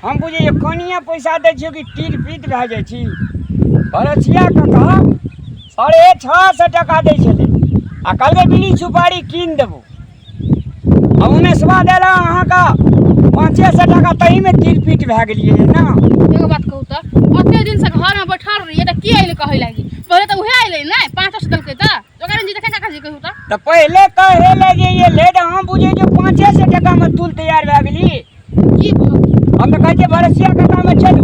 हम बुझै छियै कनिए पैसा दै छियै कि तीर पीत भए जाइ छी। भरसिया कका 650 टाका दै छलै आ कहलकै बीड़ी सुपारी कीन देबो। आ उमेशवा देला अहाँके 500 टाका, तहीमे तीर पीट भए गेलियै ने। एगो बात कहू तऽ, ओते दिन से घर में बैठल रहियै तऽ के अइलै कहै लागी? पहिले तऽ उहे अइलै ने, 500 देलकै तऽ ओकरा जी देखै काका जी कहू तऽ। तऽ पहिले कहै लए जे एलै तऽ हम बुझै जे 500 टाकामे तुल तैयार भए गेली। की भऽ गेल? हम तऽ कहै छियै भरसिया ककामे चलू।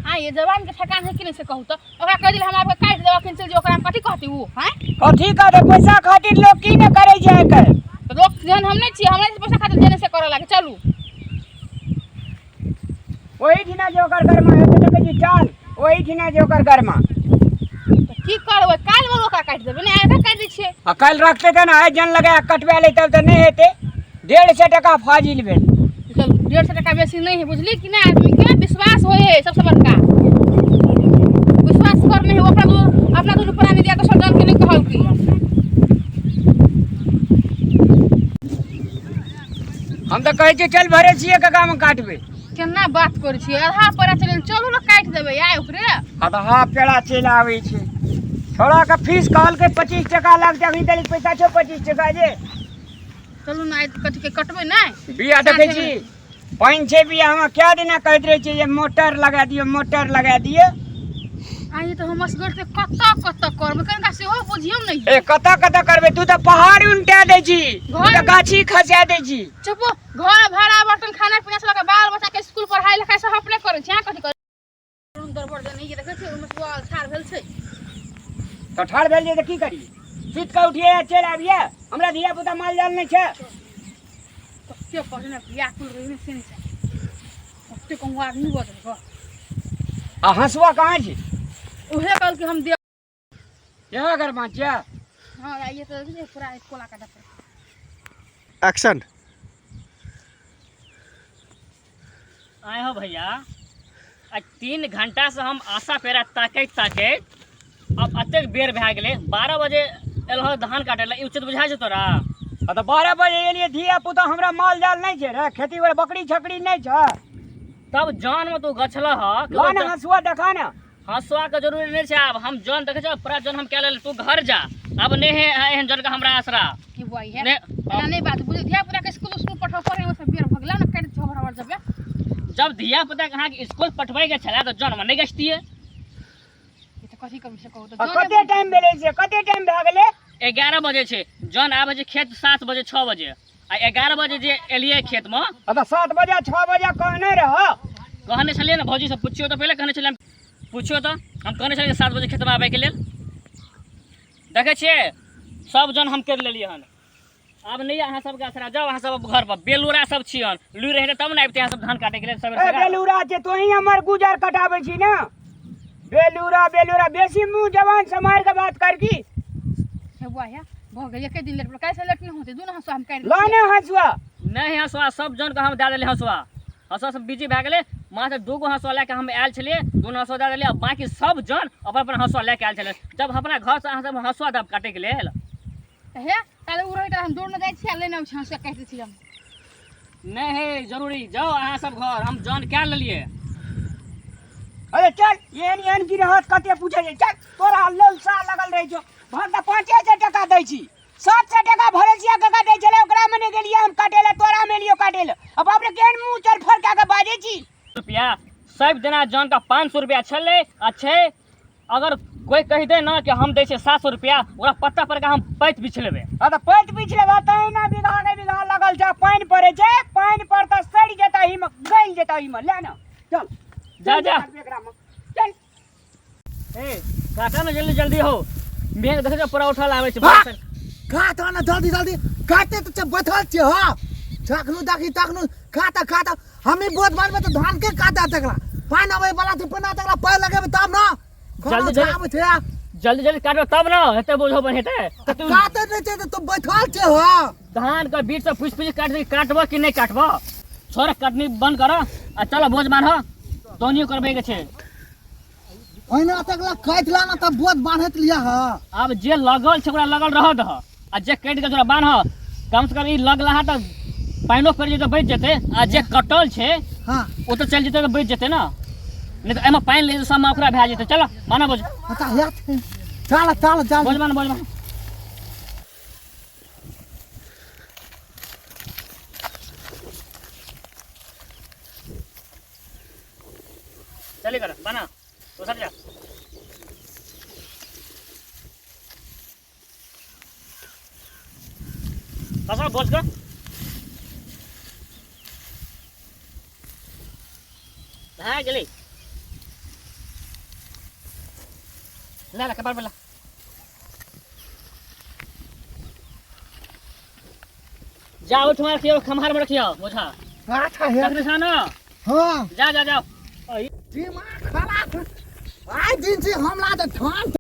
हाँ, ये जवान के ठेकान है कि नहीं से कहू तऽ? ओकरा कह दिल हम आपके काटि देब अखन चलि जो, ओकरा हम कथी कहती उ? हैं, कथी कहतै? पैसा खातिर लोग की नहि करै छै आइ काल्हि। तऽ लोक जेहन हम नहि छियै, हमरा पैसा खातिर जेने से करऽ लागे। चलू। ओहिठिना जे ओकर गरमा हेतै तऽ कहै छै चल ओहिठिना जे ओकर गरमा। तऽ की करबै? काल्हि बल ओकरा काटि देबै ने, आइ ओकरा काटि दै छियै। आ काल्हि रखतै तऽ ने, आइ जन लगा कऽ कटबा लै तब तऽ नहि हेतै। 150 टाका फाजिल भेल। चलू, 150 टाका बेसी नहि है, बुझली कि नहि? आदमी के विश्वास होइ है, सबसे बड़का विश्वास करने है। ओ अपना दू अपना दुनू प्राणी दिया दोसर जन के नहि कहलकै। हम तऽ कहै छियै चल भरे छियै ककामे काटबै। केना बात करै छियै? आधा पेड़ा चलि, चलू ने, काटि देबै आइ ओकरे। आधा पेड़ा चलि आबै छै। छोड़ाके फीस कहलकै 25 टाका लगतै, अखनी तक पैसा छौ 25 टाका जे। चलू ने, आइ कथी के कटबै नहि। बिया देखै छी पानि छै बिया। हमरा कए दिना कहैत रहै छै जे मोटर लगा दियौ, मोटर लगा दियौ। आइ तऽ हम असगर से कतऽ कतऽ करबै, कनिका सेहो बुझियौ ने। ए, कतऽ कतऽ करबै? तू तऽ पहाड़ उनटा दै छी, तू तऽ गाछी खसा दै छी। चुपो। घर भाड़ा, बर्तन, खाना पीना से लऽ कऽ बाल बच्चा के स्कूल, पढ़ाई लिखाई सब अपने करै छी। अहाँ कथी करै? हम गड़बड़ जे नहि देखै छियै, ओहिमे सुआल ठाढ़ भेल छै। तऽ ठाढ़ भेल जे तऽ की करी? सुति कऽ उठिए आ चलि आबिए। हमरा धिया पुता माल जाल नहि छै? कते कहै ने व्याकुल रही ने, से नहि छै। कते कहूँ आदमी बजल गऽ। आ हँसुआ कहाँ छै? उहे कहलकै हम देब। यहाँ गरमा छियै। हाँ, आइए तऽ देखै छियै पूरा कोला काटऽ पड़तै। एक्शन। आए हो भैया, आ 3 घंटा से हम आशा पेरा ताकैत ताकैत अब एतेक बेर भए गेलै। 12 बजे एलहुँ धान काटै लए, ई उचित बुझाइ छै तोरा? आ तऽ 12 बजे एलियै, धिया पुता हमरा माल जाल नहि छै रे? खेती वाला बकरी छकरी नहि छै? तब जौन में तू गछलह ह। ला ने हँसुआ, देखा ने। हँसुआ के जरूरी नहि छै। आब हम जौन देखै छियै पूरा जौन हम कए लेलियै, तू घर जा। आब नहि है एहन जौन के हमरा आसरा। की बुआ है? नहि। एना नहि बात बुझ। धिया पुता के स्कूल स्कूल पठो पड़े, ओ सब बेर भऽ गेल ने, काटि छौ बराबर जबे। जब धिया पुता के अहाँके स्कूल पठबै के छलै तऽ जौन में नहि गछतियै? ई तऽ कथी करू से कहू तऽ। आ कते टाइम भेलै से? कते टाइम भए गेलै? 11 बजे छै। जौन आबै छै खेत 7 बजे, 6 बजे, आ 11 बजे जे एलियै खेतमे। आ तऽ 7 बजे, 6 बजे कहने रह। कहने छलियै ने, भौजी से पुछियौ तऽ। पहिले कहने छलियै हम, पुछियौ तऽ। हम कहने छलियै 7 बजे खेतमे आबैके लेल। देखै छियै, सब जन हम करि लेलियै हन। आब नहि अहाँ सबके असरा। जाउ अहाँ सब घर पर। बेलूरा सब छी हन, लुरि रहै तब ने आबिते अहाँ सब धान काटैके लेल सबेर ए सकाल। बेलूरा छै तोही, हमर गुजर कटाबै छी ने। बेलूरा बेलूरा, बेसी मुँह जवान सम्हारि के बात कर की। हे बुआ हे, भऽ गेल एके दिन लेट, काल्हि से लेट नहि होतै। दुनू हँसुआ हम काटि ला ने हँसुआ। नहि हँसुआ, सब जनके हम दए देलियै हँसुआ। हँसुआ सब बिजी भए गेलै। मात्र 2 गो हँसुआ लए कऽ हम आयल छलियै, दुनू हँसुआ दए देलियै। आ बाँकी सब जन अपन अपन हँसुआ लए कऽ आयल छलै। जब अपना घरसँ अहाँ सब हँसुआ देब काटैके लेल। हे, ताले उ रहै तऽ हम दौड़ने जाइ छियै आ लेने आबै छी हँसुआ, काटि दै छी हम। नहि हे जरूरी, जाउ अहाँ सब घर, हम जन कए लेलियै। अरे चल, एहन एहन गिरहत कते पूछै छै। चल, तोरा ललसा लगल रहै छौ। भर तऽ 500 टाका दै छी, 700 टाका भरै छियै काका दै छलै, ओकरामे नहि गेलियै हम काटै लए, तोरामे एलियौ काटै लए। आ बाप रे, केहन मुँह चर फरका कऽ बाजै छी। रुपया सब दिना जन का 500 रुपया छलै आ छै। अगर कोई कहि दे ना कि हम दै छियै 700 रुपया, ओकरा पत्ता पर के हम पैत बिछ लेबै। आ तऽ पैत बिछ लेबै तहिना बीघा के बीघा लगल छै। पानि पड़ै छै, पानि पड़तै सड़ि जेतै, एहिमे गलि जेतै एहिमे। ले ने, चल। जा, जा। एकरामे चल। ए, काटा ने जल्दी जल्दी हो। मेघ देखै छै पूरा उठल आबै छै। काट ना जल्दी जल्दी, काटे तऽ छै, बैठल छियै। हँ, जखनु देखी तखनु काटा काटा। हमी बोझ बांधबै तऽ धान के काटा तकरा पानि अबै वाला छै, पहिने तकरा पानि लगेबै तब ने जल्दी जल्दी आबै छै। जल्दी जल्दी काटबै तब ने हेतै, बोझो पर हेतै तऽ तू काटे नहि छै तऽ तू बैठल छै। हँ, धान के बीच से फुसि फुसि काट दे। काटबो कि नहि काटबो? छोड़, कटनी बंद कर आ चलो बोझ बान्ह, दौनियो करबै के छै। पहिने तकला काटि ला ना तब बोझ बांधैत लिया। हँ, आब जे लगल छै ओकरा लगल रह दह आ जे कटि गेल छै ओकरा बान्ह। कम से कम ई लगला तऽ पानिओ पड़ि जेतै, बचि जेतै। आ जे कटल छै हाँ। ओ तऽ चलि जेतै तऽ बचि जेतै ने, नहि तऽ एहिमे पानि ले सबमे ओकरा भए जेतै। चलो माना बोझ। अच्छा यार चल चल चल। बोझ माना, बोझ माना। चले कर बना दोसर जा। कसो बोझ का भए गेलै। ला ला कपार पर ला। जा ओठमा रखियो, खम्हार में रखियो बोझा। अच्छा है। रखने छा ना? हाँ। जा जा जाओ। दिमाग खराब आइ दिन से हमला तऽ धान।